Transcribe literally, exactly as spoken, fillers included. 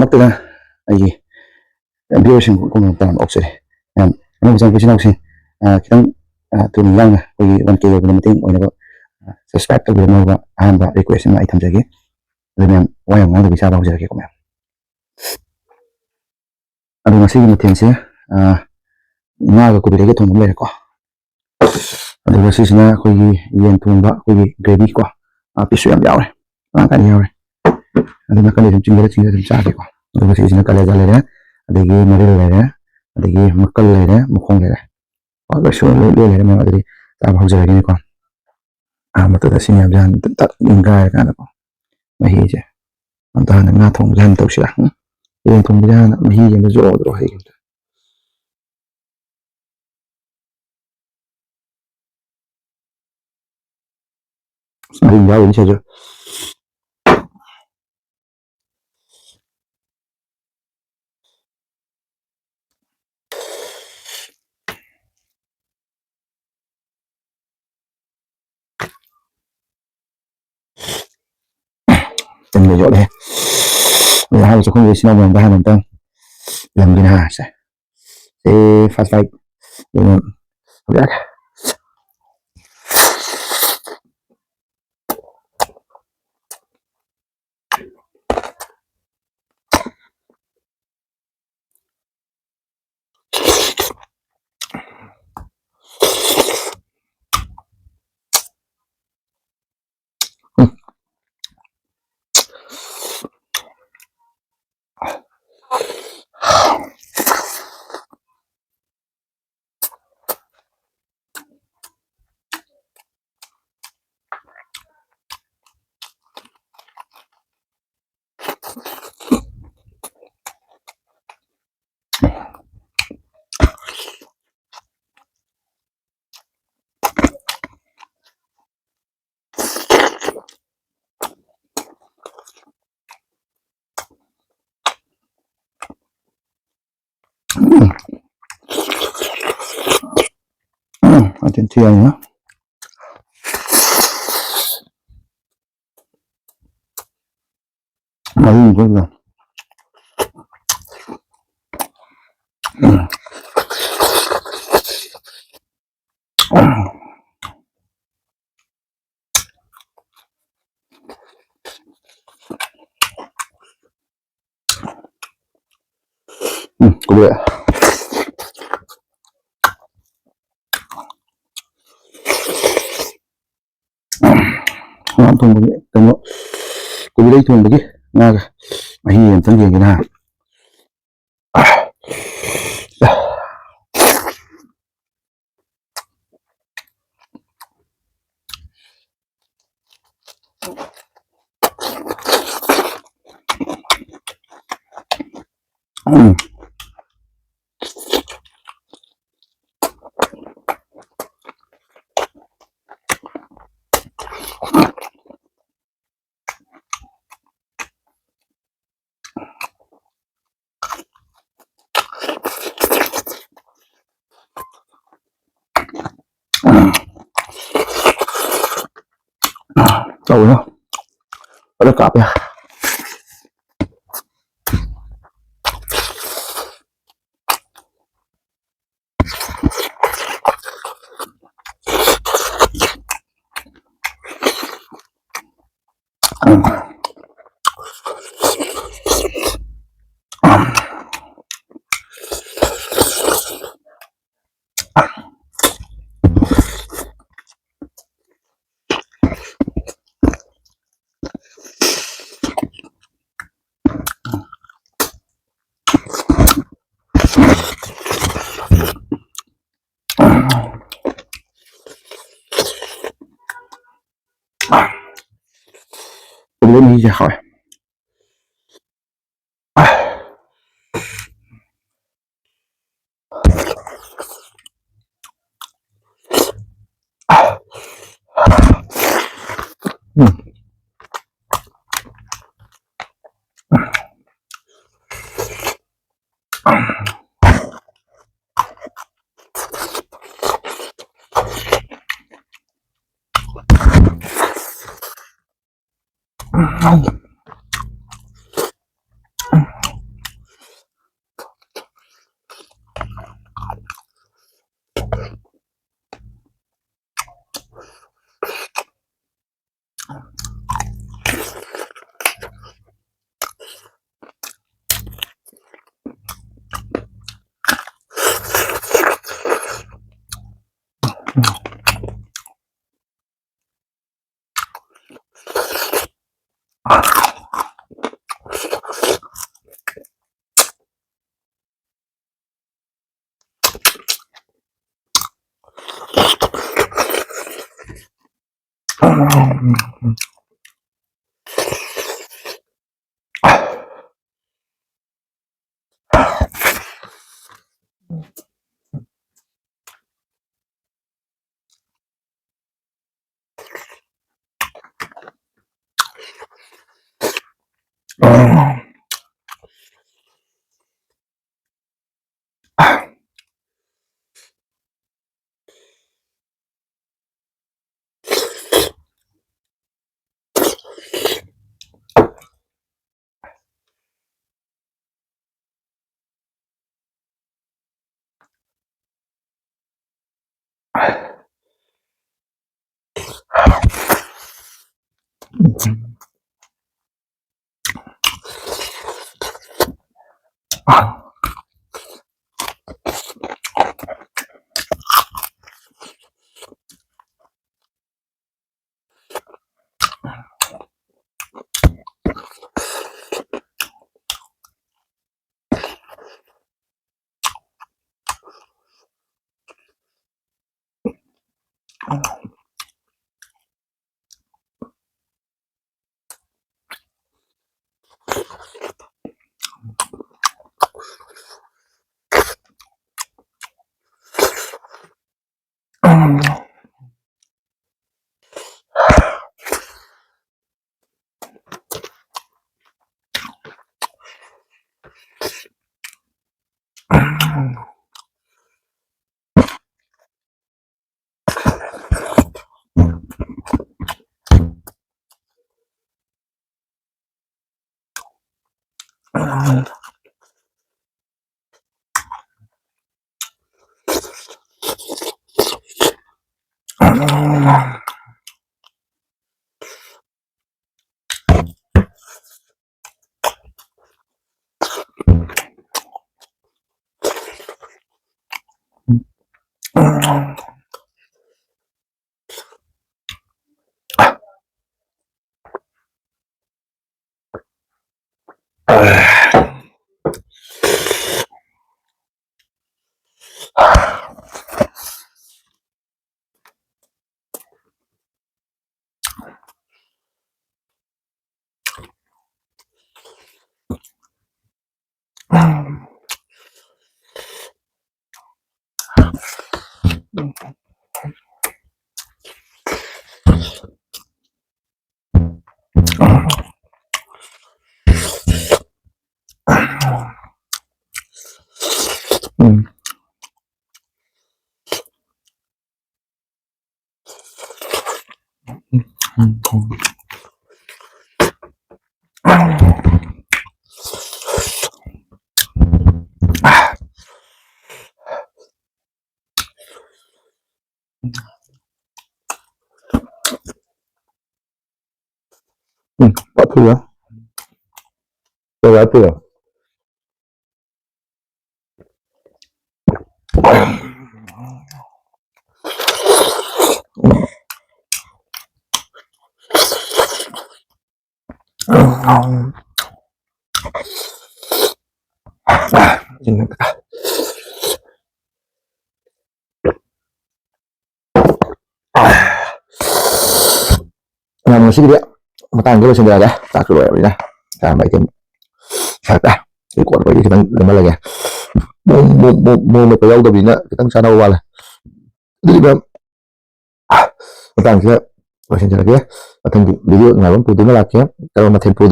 ꯃꯛꯇꯗ ꯑꯩꯒꯤ ꯚꯤꯌꯔꯁꯤꯡ ꯀꯣꯡꯅ ꯇꯔꯥꯝꯅ ꯑꯣꯛꯆꯔꯤ꯫ ꯃꯌꯥꯝ ꯑꯅꯧꯕ ꯆꯪꯉꯛꯄ ꯏꯆꯤꯟ ꯏꯅꯥꯎꯁꯤꯡ, ꯑ, ꯈꯤꯇꯪ, ꯑ, ꯊꯨꯅ ꯌꯥꯡꯅ ꯑꯩꯈꯣꯏꯒꯤ ꯋꯥꯟ ꯀꯦ ꯌꯧꯕꯗ ꯃꯇꯦꯡ ꯑꯣꯏꯅꯕ, ꯑ, ꯁꯕꯁꯀ꯭ꯔꯥꯏꯕ ꯇꯧꯕꯤꯔꯝꯅꯕ ꯑꯍꯥꯟꯕ ꯔꯤꯀ꯭ꯋꯦꯁ ꯑꯃ ꯑꯩ ꯊꯝꯖꯒꯦ꯫ ꯑꯗꯨ ꯃꯌꯥꯝ ꯋꯥ ꯌꯥꯝ ꯉꯥꯡꯗꯕꯤ ꯆꯥꯕ ꯍꯧꯖꯔꯒꯦꯀꯣ ꯃꯌꯥꯝ꯫ ꯑꯗꯣ ꯉꯁꯤꯒꯤ ꯃꯊꯦꯜꯁꯦ, ꯑ, ꯉꯥꯒ ꯀꯣꯕꯤꯗꯒꯤ ꯊꯣꯡꯕ ꯑꯃ ꯂꯩꯔꯦꯀꯣ꯫ ꯑꯗꯨꯒ ꯁꯤꯁꯤꯅ ꯑꯩꯈꯣꯏꯒꯤ ꯌꯦꯟ ꯊꯣꯡꯕ, ꯑꯩꯈꯣꯏꯒꯤ ꯒ꯭ꯔꯦꯚꯤ ꯀꯣ, ꯑ, ꯄꯤꯁꯁꯨ ꯌꯥꯝ ꯌꯥꯎꯔꯦ, ꯃꯔꯥꯡ ꯀꯥꯏꯅ ꯌꯥꯎꯔꯦ꯫ ꯑꯗꯨ ꯅꯥꯀꯟꯗ ꯑꯗꯨꯝ ꯆꯤꯡꯗꯔ ꯆꯤꯡꯗꯔ ꯑꯗꯨꯝ ꯆꯥꯒꯦꯀꯣ꯫ ꯑꯗꯨꯒ ꯁꯤꯁꯤꯅ ꯀꯂꯦꯖꯥ ꯂꯩꯔꯦ, ꯑꯗꯒꯤ ꯃꯔꯤꯜ ꯂꯩꯔꯦ, ꯑꯗꯒꯤ ꯃꯀꯜ ꯂꯩꯔꯦ, ꯃꯈꯣꯡ ꯂꯩꯔꯦ꯫ ꯑꯣ, ꯂꯣꯏ ꯁꯨꯅ ꯂꯣꯏ, ꯂꯣꯏ ꯂꯩꯔꯦ ꯃꯌꯥꯝ꯫ ꯑꯗꯨꯗꯤ ꯆꯥꯕ ꯍꯧꯖꯔꯒꯦꯅꯦꯀꯣ꯫ ꯑꯍꯥꯟꯕꯗ ꯁꯤ ꯃꯌꯥꯝꯁꯦ ꯍꯥꯟꯅ ꯇꯞ ꯇꯞ ꯏꯪꯒꯥꯏꯔꯀꯥꯟꯗꯀꯣ, ꯃꯍꯤꯁꯦ ꯑꯝꯇ ꯍꯥꯟꯅ ꯉꯥ ꯊꯣꯡꯕꯁꯦ ꯍꯥꯟꯅ ꯇꯧꯁꯤꯔꯥ? ꯎꯝ? ꯌꯦꯟ ꯊꯣꯡꯕꯁꯦ ꯍꯥꯟꯅ ꯃꯍꯤꯁꯦ ꯑꯝꯇ ꯖꯣꯔ ꯖꯣꯔ ꯍꯩꯒꯦ ꯑꯝꯇ꯫ ꯑꯁ, ꯃꯍꯤ ꯌꯥꯎꯔꯤꯅꯤ ꯁꯤꯁꯨ꯫ ꯇꯤꯟꯒ ꯌꯣꯠꯂꯦ꯫ ꯑꯗꯨ ꯍꯥꯏꯔꯤꯁꯦ ꯑꯩꯈꯣꯏ ꯏꯆꯤꯟ ꯏꯅꯥꯎ ꯃꯌꯥꯝꯗ ꯍꯥꯟꯅ ꯑꯝꯇꯪ ꯂꯝꯒꯤꯅ ꯍꯥꯏꯔꯁꯦ꯫ ꯁꯦ, ꯐꯥꯁ ꯐꯥꯏꯠ꯫ ꯑꯗꯨꯅ ꯍꯧꯖꯤꯛ ꯎꯝ꯫ ꯎꯝ, ꯑꯗꯨꯗꯤ ꯌꯥꯏꯅ꯫ ꯃꯔꯤꯟ ꯈꯣꯏꯅ ꯉꯥ ꯊꯣꯡꯕꯒꯤ ꯀꯩꯅꯣ, ꯀꯣꯕꯤ ꯂꯩ ꯊꯣꯡꯕꯒꯤ ꯉꯥꯒ ꯃꯍꯤ ꯑꯝꯇꯪ ꯌꯦꯡꯒꯦꯅ꯫ ꯎꯝ꯫ ꯇꯧꯔꯣ꯫ ꯑꯗ ꯀꯥꯞꯄꯦ꯫ ꯀꯣꯕꯤ ꯃꯍꯤꯁꯦ ꯍꯥꯎꯋꯦ꯫ ꯎꯝ꯫ ꯎꯝ꯫ ꯎꯝ, ꯄꯠ ꯊꯨꯔꯦ꯫ ꯀꯩ ꯋꯥꯠꯄꯤꯔꯣ? ꯌꯥꯝ ꯉꯁꯤꯒꯤꯗꯤ ꯃꯇꯥꯡꯗ ꯂꯣꯏꯁꯤꯟꯖꯔꯒꯦ꯫ ꯆꯥꯛꯁꯨ ꯂꯣꯏꯔꯕꯅꯤꯅ꯫ ꯆꯥꯔꯝꯕ ꯑꯩ ꯀꯩꯅꯣ ꯁꯥꯔꯛꯇꯦ꯫ ꯑꯩ ꯀꯣꯟꯅ ꯑꯩꯈꯣꯏꯒꯤ ꯈꯤꯇꯪ ꯂꯦꯝꯍꯜꯂꯒꯦ꯫ ꯃꯣꯔꯣꯛ, ꯃꯣꯔꯣꯛ, ꯃꯣꯔꯣꯛ ꯃꯦꯠꯄ ꯌꯥꯎꯗꯕꯅꯤꯅ ꯈꯤꯇꯪ ꯆꯥꯅꯕ ꯋꯥꯠꯂꯦ꯫ ꯑꯗꯨꯗꯤ ꯃꯌꯥꯝ, ꯃꯇꯥꯡꯁꯤꯗ ꯂꯣꯏꯁꯤꯟꯖꯔꯒꯦ꯫ ꯃꯊꯪꯒꯤ ꯚꯤꯗꯤꯑꯣ ꯅꯨꯡꯉꯥꯏꯕ ꯑꯃ ꯄꯨꯗꯨꯅ ꯂꯥꯛꯀꯦ꯫ ꯀꯔꯝꯕ ꯃꯊꯦꯜ ꯄꯨꯗꯣꯏꯅꯣ?